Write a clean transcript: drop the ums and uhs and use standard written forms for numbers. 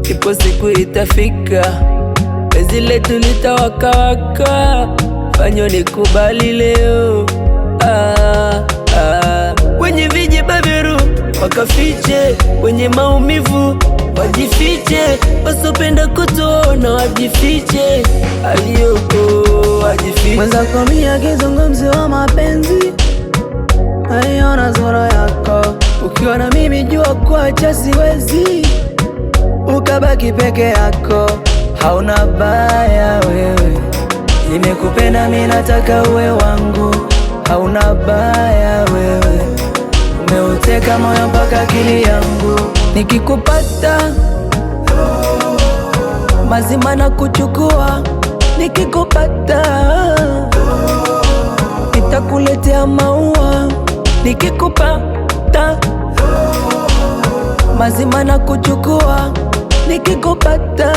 Ipo siku itafika, penzi letu litawakawaka, fanyo nikubali leo. Ah, ah. Wenye vijibaberu wakafiche, wenye maumivu wajifiche, wasopenda kutuona wajifiche, aliyoko wajifiche. Mwenzako mia kizungumzi wa mapenzi, naiona sura yako ukiwa na mimi, jua kuacha siwezi, ukabaki peke yako, hauna baya wewe. Nimekupenda mimi, nataka uwe wangu, hauna baya wewe, umeuteka moyo mpaka akili yangu, Nikikupata mazima na kuchukua, nikikupata nitakuletea maua, nikikupata mazima na kuchukua, nikikupata